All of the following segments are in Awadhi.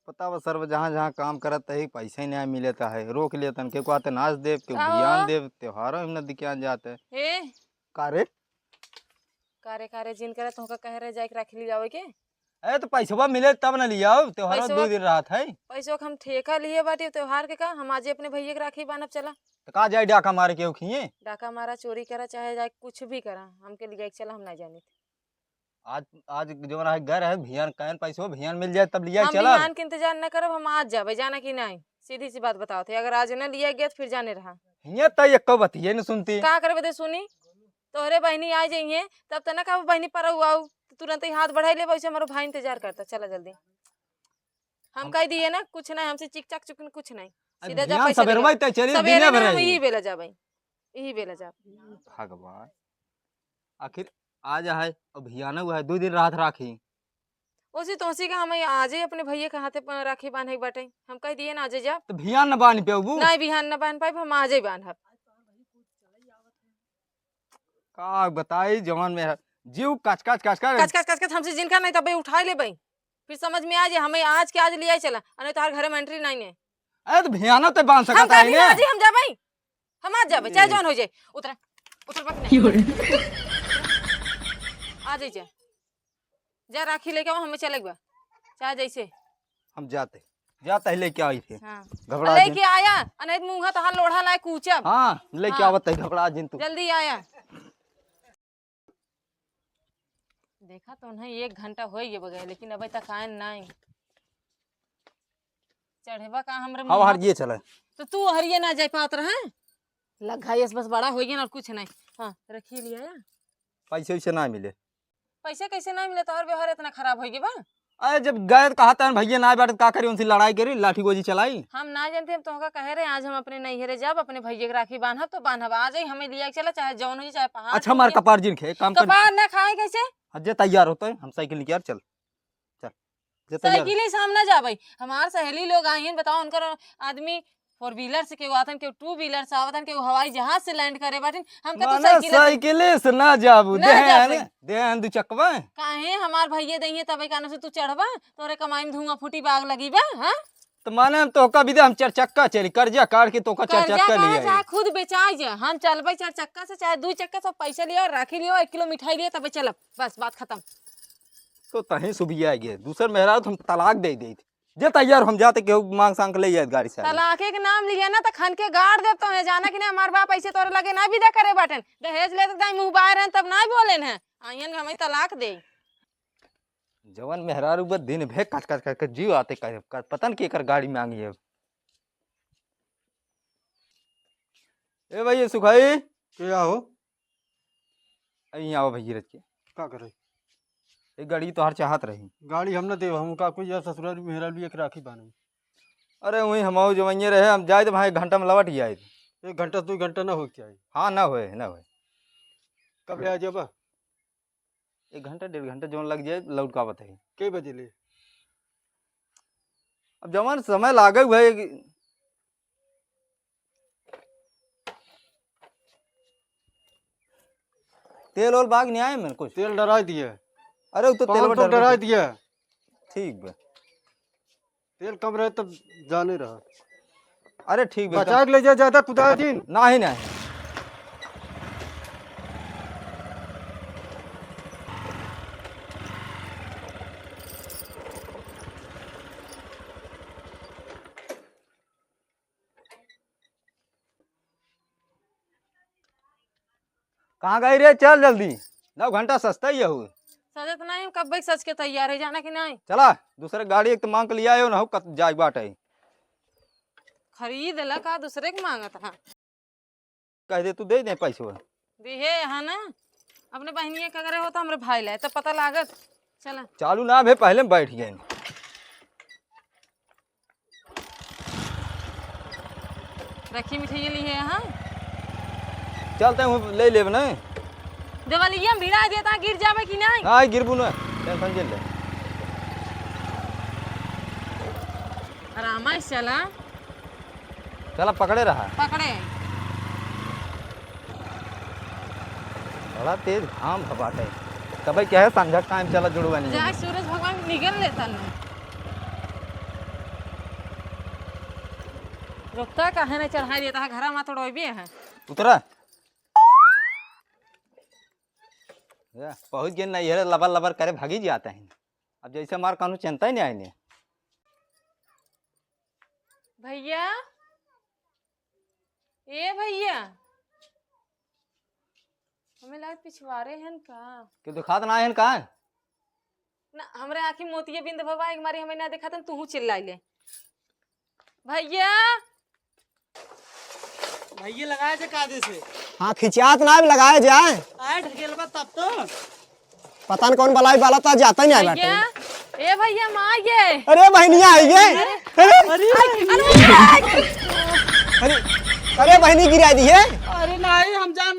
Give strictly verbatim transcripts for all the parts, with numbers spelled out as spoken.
पता बा सरवा, जहाँ जहाँ काम करत है, पैसा ही नाहीं मिलत है। रोक लेतन, केहू कहत नाच देब, केहू का भियान हो? देब, त्योहारों में न दिखान जात है। हे? का रे? का रे, का रे, जिन करे तोहका कहे रहे जाए के राखी लियावे के? अरे तो पैसवा मिले तब न लियाओ, त्योहार पैसवा दो दिन रहत है। पैसवा के हम ठेका लिए बाटी त्योहार के, का हम आज अपने भैया के राखी बांधब, चला। तो का जाए डाका मारे केहू खिए? डाका मारा, चोरी करा, चाहे जाए कुछ भी करा, हमके लियाए के चला, हम ना जानित। आज, आज जवन है घर है, भियान कहन पैसवा भियान मिल जाए तब लियाए हम चला। भियान के इंतजार न करब, हम आज जाबे, जाना कि नाहीं? सीधी सी बात बतावत है, अगर आज न लियाए गया तो फिर जाने रहा। हियाँ त एको बतिये न सुनती। का करबे दे सुनी? तोहरे बहिनी आ जइहे, तब त ना कहबो बहिनी पर आऊ, तो तुरंत ही हाथ बढ़ाई लेबो, ऐसे हमारो भाई इंतजार करता, चला जल्दी। हम हम कह दिए ना, कुछ नहीं, हमसे चिक चाक चुक कुछ नहीं। अरे सीधा जा भियान पैसा सबेरवा लेके। ही त चली, सबेरे दिने ना, भर हम ही। यही बेला जाबे, यही बेला जाब। भगवान, आखिर आज है, अब भियाना हुआ है, दो दिन रात राखी। ओसी तोसी का हम आज ही अपने भैया के हाथे प-, राखी बांधे के बाटे। हम कह दिए ना, आज ही जाब। तो भियान न बांध पेबू? नहीं, भियान न बांध पाइब, हम आज ही बांधब। का बताई, जवान में है, जीव कचकच, कचकच। कचकच, कचकच, हमसे जिनका नहीं तबे उठाई लेबे। फिर समझ में आ जाए, हमें आज के आज लियाए चला, अने तोहार घरे में entry नहीं है। अरे तो भियाना ते बांध हम सकत कह है दिए ना। आज ही हम जाबे, हम आज जाबे, चाहे ए। जौन हो जाए। उतरा, उतर बाकी नहीं। आ जाए, जा। जा राखी लेके आओ, हमें चले के बा। चाहे जैसे। हम जाते, जाते ही लेके आई थे। हाँ। घबरा लेके जिन। आया, अनहित मुंह तोहार लोढ़ा लाए कूचब। हाँ, लेके हाँ। आवत है, घबरा जिन तू। जल्दी आया। देखा तो उन्हें एक घंटा हो गए बगैर, लेकिन अबे तक आए नहीं। चढ़ेबा का हमरे हाँ, मुंह हरिये चले। तो तू हरिये ना जाए पावत रहे? लग घायस बस बड़ा हो गया ना, और कुछ नहीं। हाँ, रखिए लिया या? पैसे वैसे ना मिले। पैसे कैसे ना मिले? तोहर व्यवहार इतना खराब हो गया बा। अरे जब गए तो कहा था भैया ना बैठे, का करी, उनसे लड़ाई करी, लाठी गोजी चलाई। हम ना जानते, हम तोहका कहे रहे, आज हम अपने नैहरे जाब, अपने भैया के राखी बांधब तो बांधब, आ जाई, हमें लिया के चला, चाहे जौन हो जाए, चाहे पहाड़ अच्छा, हमार टूट जाए। कपार जिन खे, काम कर। कपार ना खाए कैसे? हाँ, जे तैयार होते हैं, हम साइकिल निकाल, चल, चल, जे तैयार। साइकिल से हम ना जाबे, हमार सहेली लोग आई हैं, बताओ, उनकर आदमी four wheeler से केहू आतन, केहू two wheeler से आवतन, केहू हवाई जहाज से land करे बाटिन। हम का तू माने साइकिल से साइकिले से ना जाबू, ना देहन, जाबे। देहन दू चकवा। काहे हमार भैया दइहे तबे कानो से तू चढ़बा, तोरे कमाई में धुआं फूटी बाग लगी बा, हाँ? तो माने हम तोहका भी दे, हम चार चक्का चली, कर्जा काढ़ के तोहका चार कर्जा चक्का काढ़ लिया चाहे है। खुद बेचाई जा, हम चलबे चार चक्का से, चाहे दू चक्का से पैसा लिया, राखी लिया, एक किलो मिठाई लिया, तबे चलब, बस बात खत्म। तो तहीं सुबिया गए, दूसर मेहरारू तो हम तलाक दे देत। जे तैयार हम जाते केहू मांग सांग के ले जाए गाड़ी से आगे। तलाके के नाम लिया ना तो खन के गाड़ देब तो है, जाना कि ना हमार बाप ऐसे तोरे लगे ना विदा करे बाटन। दहेज लेते दाई मुंह बाहर हैं तब ना बोलेन है। आइयन हमें तलाक दे। जवन मेहरारू बस दिन भे कच कच कच कच जीव आते करे, कर, पता न केकर गाड़ी मांगी है। ए भाई, ये सुखाई। के हो? अरे, यहाँ आओ भैया रच के। का करे? एक गाड़ी तोहार चाहत रही। गाड़ी हम न देव, हम का कोई यार ससुराल मेहरारू एक राखी बांधे। अरे, वही हम आओ जवइये रहे, हम जाए तो वहाँ एक घंटा में लौट ही आए। एक घंटा से दो घंटा ना हो क्या है? हाँ, ना होए, ना होए। कब ले आ जाबा? एक घंटा, डेढ़ घंटा जौन लग जाए, लौट का बताई। के बजे ले? अब जवन समय लागे हुए कि तेल ओल बाग नहीं आए मन कुछ। तेल डरा दिए। अरे, वो तो तेल पाँच सौ डरा डरा दिए। ठीक बा। तेल कम रहे तब जाने रहा। अरे, ठीक बा, बचा एकदम। के ले जा, ज्यादा कुदा दिन। नहीं, नहीं। कहाँ गई रे? चल जल्दी, नौ घंटा सस्ता ही हो। सजत नहीं, हम कब से सज के तैयार है, जाना कि नहीं? चला, दूसरे गाड़ी एक तो मांग के लिया हो ना हो, कत जाए बाटे। खरीद ला का, दूसरे के मांगत है। कह दे तू दे दे पैसवा। दिहे है ना, अपने बहनिया का करे होता, हमरे भाई लाए, तब पता लागत। चला। चालू ना भे, पहले में बैठ गए। रखी मिठाई लिए, हाँ? चलते हैं, ले लेब ना। देवलिया में भिड़ा देता, गिर जाबे कि नहीं? नहीं, गिरबू ना, tension झेल ले। आराम से चला। चला, पकड़े रहा। पकड़े। बड़ा तेज घाम ह बाटे। तबे क्या है, संझा के time चला जुड़वा नहीं। जाए सूरज भगवान निकल लेता ना। रोकता काहे नहीं, चढ़ाई देता है, घरा मा तो रोइबे है। उतरा। या, पहुँच गए नहीं, ये लबर लबर करे भागी जाता है। अब जैसे मार कानू चिंता ही नहीं आईने। भैया, ए भैया, हमें लाग पिछवारे हन का? के दुखात ना हन का? ना, हमरे आँखी मोतिये बिंद भवा, एक मारी हमें ना देखात हन, तूहू चिल्लाई ले। भैया। भैया लगाए जे कादे से। हाँ, खिंचात ना भी लगाए जाए। आए ढकेल बा तब तो। पता न कौन बलाई वाला था, जाता ही नहीं आए बाटे। भैया, ए भैया, माँ ये। अरे बहनिया आई गे। अरे, अरे, अरे, अरे, अरे बहनी गिरा दी है। अरे नहीं, हम जान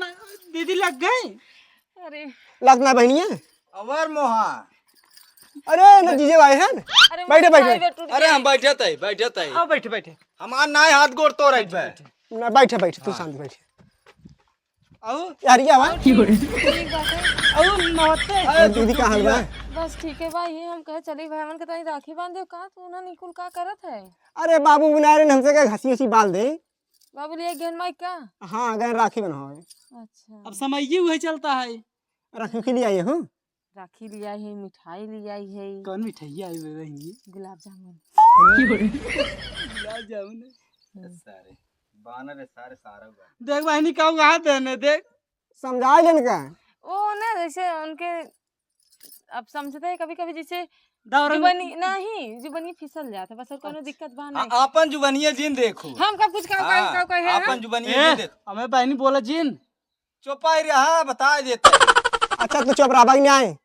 दीदी लग गई। अरे। लग ना बहनिया। अवर मोहा। अरे न जीजे भाई है। अरे बैठे, बैठे। अरे हम बैठे तई, बैठे तई। आओ बैठे, बैठे। हमार नाय हाथ गोड़ तोड़ रख बे। ना बैठे, बैठे, तू हाँ। शांत बैठे। आओ। यार, ये आवाज? ठीक बात है। आओ, नमस्ते। अरे, दीदी, का हाल बा? बस ठीक है भाई, ये हम कहे चली भाई, हमन के तनी राखी बांध दे का, तू ना निकुल का करत है? अरे बाबू बुलाए रहे, हमसे कहे घसी घसी बाल दे। बाबू लिए गेन माइक का? हाँ, गए राखी बनवावे। अच्छा। अब समय ये वही चलता है। राखी के लिए आए हो? राखी लिया है, मिठाई लिया है। कौन मिठाई आई बे बहनी? गुलाब जामुन। गुलाब जामुन। हम्म। सारे बानर है, सारे सारा बा। देख बहनी, का कहा देने, देख। समझा लेन का? ओ ना, जैसे उनके, अब समझते हैं कभी-कभी, जैसे दौरन जुबनी, नहीं, जुबनी फिसल जात है, बस और कोनो अच्छा। दिक्कत बा आ-, नहीं। आपन जुबनिया जिन देखो। हम कब कुछ का, हाँ, का, का, का है, आपन हाँ? जुबनिया ए, जिन देखो। हमें बहनी बोला जिन। चुपाई रहा, बता देते। अच्छा, तू चुप रहा, भाई, नहीं आए।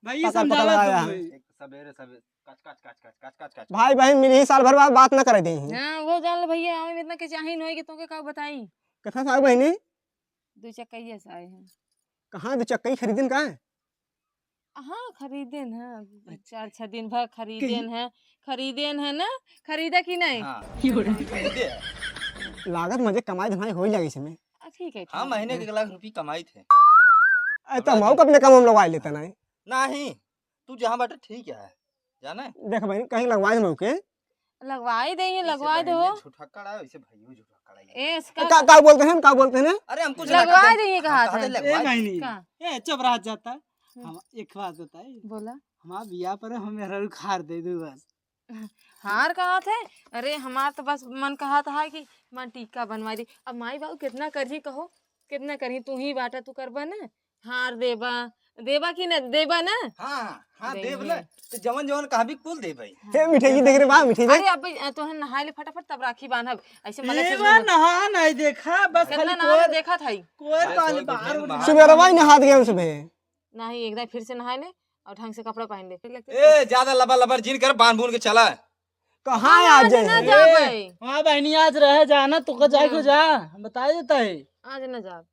भाई, ये पकड़, पकड़ समझावा आया तू है। भाई। एक सबेरे, सबेरे, कच, कच, कच। भाई, बहन मिली ही साल भर बाद बात न करे दे ही। हाँ, वो जान ले भैया, हमें इतना के चाही नहीं कि तोके का बताई। कथा साहब बहनी? दो चक्कैया से आए हैं। कहाँ दो चक्कई खरीदन का है? हाँ, खरीदेन है। अच्छा। चार छह दिन भर खरीदेन कही- है। खरीदेन है ना? खरीदा कि नहीं? हाँ। खरीदे है। लागत मजे कमाई धमाई होई लगे से में। आ, ठीक है, हाँ, ठीक है। महीने के एक लाख रुपये कमाई थे। अरे, तो हमरा मऊ के अपने काम हम लगवा लेता नहीं। नहीं, तू जहाँ बाटे ठीक है, जाने? देख बहन, कहीं लगवाए हम के। लगवाई दे, ये ऐसे लगवाई दो। बहन, ये झूठक्कड़ है, ऐसे भैया झूठक्कड़ है। ए, इसका का, का बोलते हैं, का बोलते हैं? अरे, हम कुछ ना लगवाई कहते। दे, ये हम कहा कहते था। लगवाई ए, दे। बहनी। का? ए, चुप रह जाता। हम्म। हम एक बात बताई। बोला। हमार बियाह पर हम मेहरारू खार दे दू बस। हार कहत है? अरे, हमार तो बस मन कहत है कि मन टीका बनवा दी। अब माई बाबू कितना करही कहो, कितना करही, तू ही बाटा, तू करबा ना, हार देबा, देबा कि ना, देबा ना? हाँ, हाँ, देब देंगे। ना। तो जवन जवन कहबी कुल देबै। हाँ। हे मिठाई देख रे बा, मिठाई दे। अरे, अब, अ, तोहन नहाए ले फटाफट, तब राखी बांधब। ऐसे मने से देबा दूर। नहा नहीं देखा, बस कितना खाली नहा कोर, देखा था ही। कोर अरे, वाले कोई बाहर दिक्कत उठा। नहीं। सुबह रवाई नहा दिया हम सुबह। नहीं, एक दाई फिर से नहाए ले और ढंग से कपड़ा पहन ले। ए, ज्यादा लबर लबर जिन कर, बांध बून के चला। कहाँ आज आज जाए ना हैं? जाबे। ए, हाँ बहनी, आज रहे जाना, तो का जाए को हाँ। जा, हम बता देता है। आज ना जाब।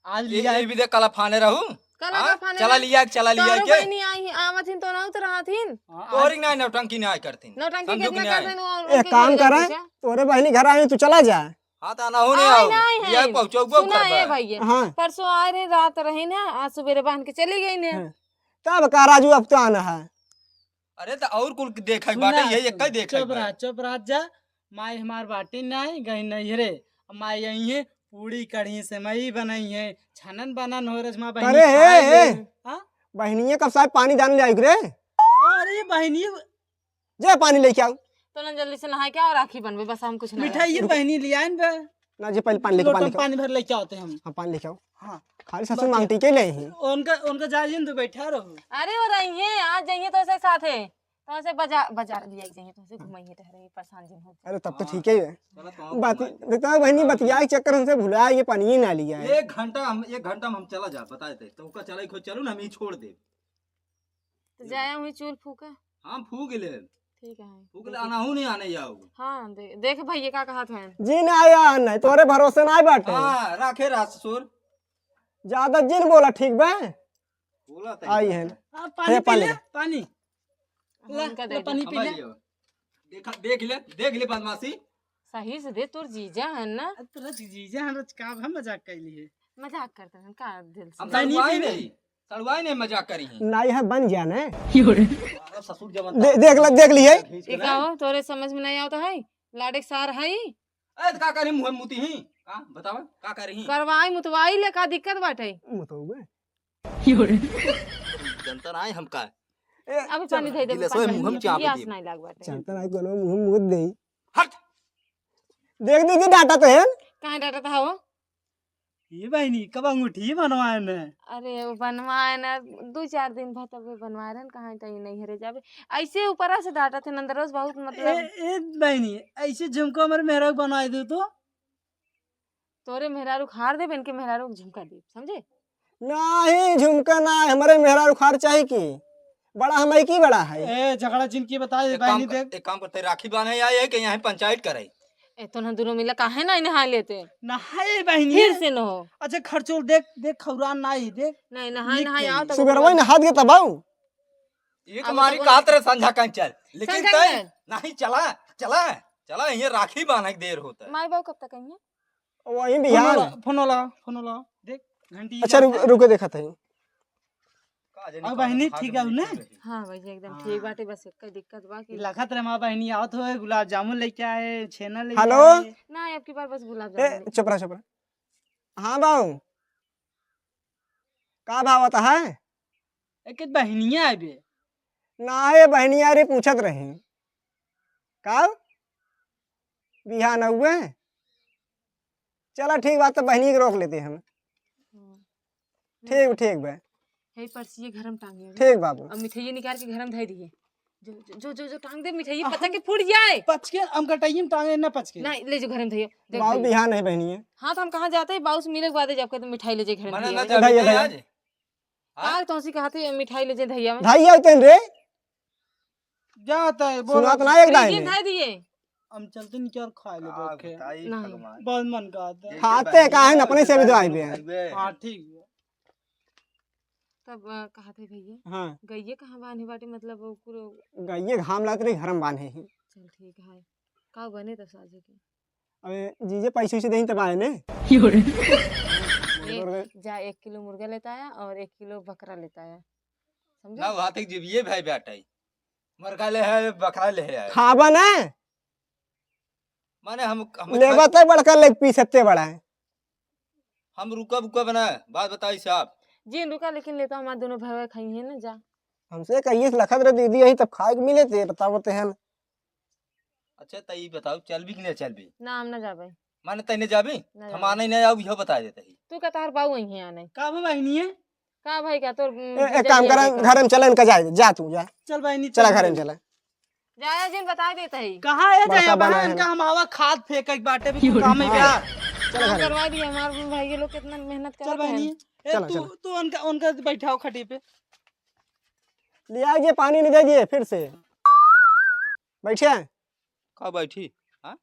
आज ए, लिया ए भी देख, कला फाने रहू। कला हाँ? का फाने चला रह-, लिया, चला लिया तोरो के। बहनी आई, आवत हिन तो ना उतर रहत हिन। हाँ, तोरी आज ना नौटंकी ना करतीन। नौटंकी समझू कि कितना नहीं? करतीन, वो एक उनके काम घर करे, जाके। तोरे बहनी घर आई, तू चला जा। हाँ, त अनहू नहीं आई आओ। नहीं ये है। पहुँचो, वो सुना करबा। ए भैया, हाँ। परसों आए रहे, रात रहे ना, आज सुबेरे बांध के चली गई ने। हाँ। तब का राजू, अब तो आना है। अरे, त और कुल देखे सुना, बाटे, ये एक ही देखे चुप बा। रह, चुप रह जा। माई हमार बाटी नहीं, गई नहीं रे। अब माई यही है, पूड़ी कढ़ी से मई बनई है, छनन बनन हो रस माँ बहनी अरे, खाए ए, ले। ए। हाँ? बहनिया कब साहब पानी जान ले आई रे? अरे, बहनी जे पानी लेके आओ। तो ना जल्दी से नहाए के आओ, राखी बनबे, बस हम कुछ ना मिठाई ये करब। बहनी ले आइन बे। ना जी, पहले पानी लेके, लोटा पानी में लेके आओ। पानी भर लेके आते हम। हाँ, पानी लेके आओ। हाँ। खाली ससुर बस मांगती के ले ही। उनका, उनका जाए जिन तो बैठा रहो। अरे वो रही है, आज जाइए तो ऐसे साथ है। तो ऐसे बाजार, बाजार लिया जाइए, तो ऐसे घुमाइए, टहराइए, परेशान जिन हो। अरे तब तो हाँ। ठीक है। चलो तो हम बात, घुमाए। देखता है बहनी, हाँ। बतिया के चक्कर हमसे भुला, ये पानी ही ना लिया है। एक घंटा हम, एक घंटा में हम चला जा, बता देते। तो ओका चलाई खोज चलू ना, हम ही छोड़ दे। तो जाया हुई चूल फूका। हाँ, फूक ले। ठीक है। फूक ले, अनाहू नहीं आने जाओ। हाँ, दे-, देख भैया का कहत हैं। जी ना आया, नहीं तोरे भरोसे ना बाटे। हाँ, राखे रहा ससुर। ज्यादा जिन बोला, ठीक बा? बोला तई आई का है। है। हाँ, पानी हे पी पानी। ले, पानी। ला, उनका दे ला, दे। पानी पी ले। हमारे लिए। देखा, देख ले, देख ले बदमाशी। सही से दे, तोर जीजा है ना? अब तोरा जीजा है ना, का हम मजाक कैली है? मजाक करते हैं, का दिल से? हम नहीं, सड़ुआई नहीं, नहीं। सड़ुआई नहीं मजाक करी हैं। नहीं है, बन गया ना। अरे ससुर जवन दे-, देख ल-, देख लिए। खींच के ई का ना। हो, तोरे समझ में नहीं आवता है? लाडे के सार है ई? ए, त का करी, मुँह में मुती ही? का बतावा, का करी? करवाई, मुतवाई ले, का दिक्कत बाटे? मुतौबे। जनता ना है हमका। ए, अभी चल, पानी धई देबे, गिलासवा पानी मुँह में धई देबे, चाप पियास देबे। नाहीं लाग बाटे। जनता ना है, कोनो मुँह में मुत देई। हट। देख दीदी, डाटा तो है। काहे डाटा तो हो? ये बहिनी, कब अंगूठी बनवाए न? अरे, वो बनवाए न, दू चार दिन भर तबे बनवाए रहन, कहाँ त ई नैहरे जाबे। ऐसे ऊपरा से डाटा थे, नंदरोज बहुत, मतलब ए, ए बहिनी, ऐसे झुमका हमरे मेहरारू बनवाए दे तो। तोरे मेहरारू खार देबे, इनके मेहरारू के झुमका देब, समझे? नाही, झुमका ना, हमरे मेहरारू खार चाही कि बड़ा, हम एक ही बड़ा है। ए, झगड़ा जिनकी बताए, एक काम बहिनी कर, देख। एक काम करते, राखी बांधे आए है कि यहाँ पंचायत करे? ए, तो ना दोनों मिला काहे ना नहाए लेते? नहाए बहिनी। फिर से न हो। अच्छा, खर्चोल देख, देख, खौरान ना ही देख। नहीं, नहाए, निक नहाए के आओ लिए। तो सुबेरवा नहात गए तब आऊ। एक और मारी बताओ। कहत रहे संझा कहीं चल, लेकिन संझा तय कहीं? नहीं चला, चला, चला, ये राखी बांधे के देर होता है। माई बाबू कब तक आई है? वही फोन बिहान। वाला, फोन वाला, फोन वाला, देख, घंटी अच्छा, रुक, जाता है। रुके देखत है। का जानी अब कौन बहिनी भाग ठीक में है ना? बैठी रही। हाँ भैया, एकदम हाँ। ठीक बाटे, बस एक दिक्कत बा कि लगत रहे माँ बहिनी आवत होए, गुलाब जामुन लेके आए, छेना लेके हेलो? आए। ना, अब की बार बस गुलाब ए, जामुन लेके चुप रहा, चुप रहा। हाँ बाऊ, का भाव होता है? एक बहिनिया आबे। ना, ये बहिनिया रे पूछत रही। का? बिहान हुए? चला ठीक बात, तो बहिनी के रोक लेते हम। हाँ। ठीक, ठीक बा। हे पर्चिये घर में टांगे। ठीक बाबू। अब मिठाइये निकाल के घर में धई दिए। जो, जो, जो, जो, जो टांग दे मिठाइये, अहम। पचक के फूट जाए। पचके, हम कटाइए में टांगे ना पचके। नहीं, ले जो घर में धइया। देख बाबू भइया। बिहान है बहिनिये। हाँ, तो हम कहाँ जाते हैं? बाबू से मिले के बाद जब कहते मिठाई ले जाए घर में मना धइया। ना धइया, जाबे धइया। आज। हाँ? का तो उसी कहते हैं, मिठाई ले जाए धइया में। धइया उतन रे। जाता है, बोलो। सुनात ना एक दाई लीजिए, में। धई दिए। हम चलते नहीं क्या खाए ले का बैठे। बताई नहीं। भगवान। बहुत मन का आता है। जैसे खाते बहन काहे न अपने से भी खाए दवाई बे। खाए बे। हाँ, ठीक है। तब, अ, कहत है भइया, हाँ। गइये कहाँ बान्हे बाटे, मतलब, वो कुल गइये घाम लागत रही, घर में बान्हे ही। चल, ठीक है। का बने तब साझे के? अबे, जीजे पैसे वैसे देही तब आए ने। ए, मुर्गा। जा, एक किलो मुर्गा लेता आया और एक किलो बकरा लेता आया। समझा? ना, वहाँ तक जीविये भाई बेटा ही। मुर्गा ले है, बकरा ले है। खाबा ना? माने हम, हम लेबा खा- तय बड़का लेग पीस हत्ते बड़ा है। हम रुका बुका बना, बात बताई साहब। जी रुका, लेकिन लेता हमारे दोनों भाई खाई हैं ना, जा। हमसे कहिए से लखत रहे दीदी यही तब खाए के मिले थे, बताओ ते हैं। अच्छा, त ई बताओ, चलबी कि नहीं चलबी? ना, हम ना जाबे। माने तैने जाबी? ना हम जाबे। आने नहीं आऊ, इहो बता देते ही। तू का तार बाऊ वही है आने। का बा बहिनी है? का भाई का तोर, उम, ए, एक जीजा काम जी करा, आए घर में चला, इनका जाए, जा तू, जा। चल बहिनी, चला चल घर में बहिनी। चला। जाया जिन बता देते ही। कहाँ है बड़का जाया बना बहन है का ना। हम आवा खाद फेंक एक बाटे में तू काम है हाँ। क्या? चला काम घर में। करवा दिए हमारे भाई, ये लोग कितना मेहनत चल करते बहिनी। हैं। ए, चला, तू, चला। तू उनका, उनका बैठाओ खटी पे। ले आइए, पानी नहीं दे दिए फिर से। बैठिए। का बैठी? हाँ?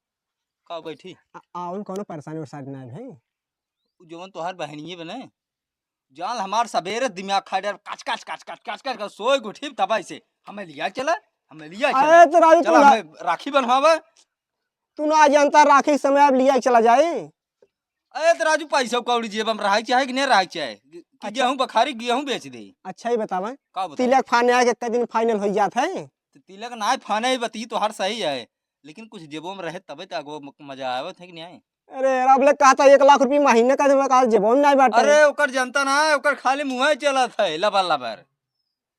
का बैठी? आ, आ, उन कौनो परेशानी वरेशानी ना है भाई। उ जवन तोहार बहनिये बने, जान हमार सबेरे दिमाग खा डर, काच, काच, काच, काच, काच, काच, काच, सोए के उठी तब ऐसे, "हमें लिया चला, हमें लिया चला। अरे तो राजू, चला, तू ना हमें राखी बंधवावे।" तू ना जानता राखी के समय अब लिया चला जाए। अरे तो राजू, पैसा कौड़ी जेब में रहे चाहे कि नहीं रहे चाहे, कि अच्छा। गेहूं बखारी, गेहूं बेच दे। अच्छा ही बतावा, का बतावा? तिलक फाने आके एक दिन final हो जात है। तो तिलक ना फाने ही बती, तोहार सही है, लेकिन कुछ जेबों में रहे तबे तो अगो म-, मजा आवत है कि नहीं आए? अरे यार, अब ले कहता एक लाख रुपये महीने का देवे, का जेबों में नहीं बाटे। अरे ओकर जनता ना है, ओकर खाली मुँह चलत है, लबर लबर।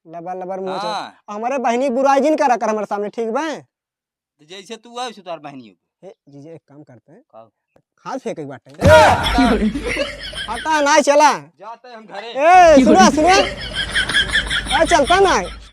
लबर लबर मुँह चलत। हाँ। हमारे बहनी बुराई जिन करा कर हमारे सामने, ठीक बा? तो जैसे तू है, वैसे तोहार बहनी हो। हे जीजा, एक काम करते हैं। का? खाद फेंके के बाटे। ए, हटा। हटा, ना चला। जाते हम घरे। ए, सुना, सुना। ए, चलता ना।